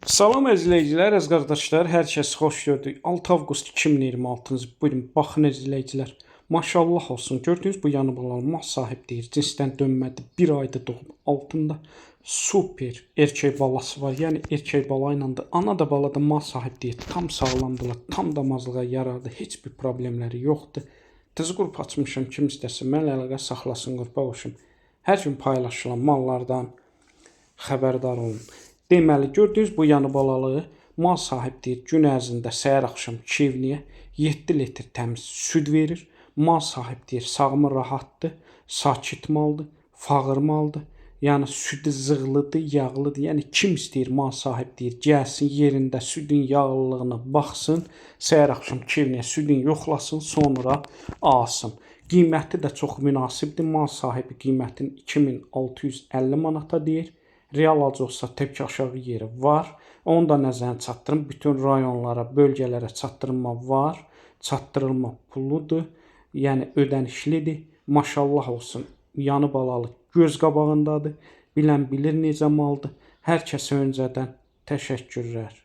Salam izləyicilər, əziz qardaşlar, hər kəsi xoş gördük. 6 avqust 2026-cı. Buyurun, baxın izləyicilər. Maşallah olsun. Gördüyünüz bu yanı balalı mal sahib deyir. Cinsdən dönmədi. Bir ayda doğub. Altında super erkək balası var. Yəni erkək bala ilə də ana da bala da mal sahib deyir. Tam sağlamdılar. Tam damazlığa yarardı. Heç bir problemləri yoxdur. Tez qrup açmışam. Kim istəsə mənlə əlaqə saxlasın, qrupa qoşum. Hər gün paylaşılan mallardan xəbərdar olun. Deməli, gördüyünüz bu yanı balalığı mal sahib deyir, gün ərzində səhər axşam çivniyə 7 litr təmiz süd verir. Mal sahib deyir, sağımı rahatdır, sakit maldır, fağır maldır. Yəni südü zığlıdır, yağlıdır. Yəni kim istəyir mal sahib deyir, gəlsin yerində südün yağlılığına baxsın, səhər axşam çivniyə südün yoxlasın, sonra alsın. Qiyməti də çox münasibdir. Mal sahibi qiymətini 2650 manata deyir. Real alıcı olsa təbii ki, aşağı yeri var. Onu da nəzərə çatdırın. Bütün rayonlara, bölgələrə çatdırılma var. Çatdırılma pulludur. Yəni ödənişlidir. Maşallah olsun. Yanı balalı göz qabağındadır. Bilən bilir necə maldır. Hər kəsə öncədən təşəkkürlər.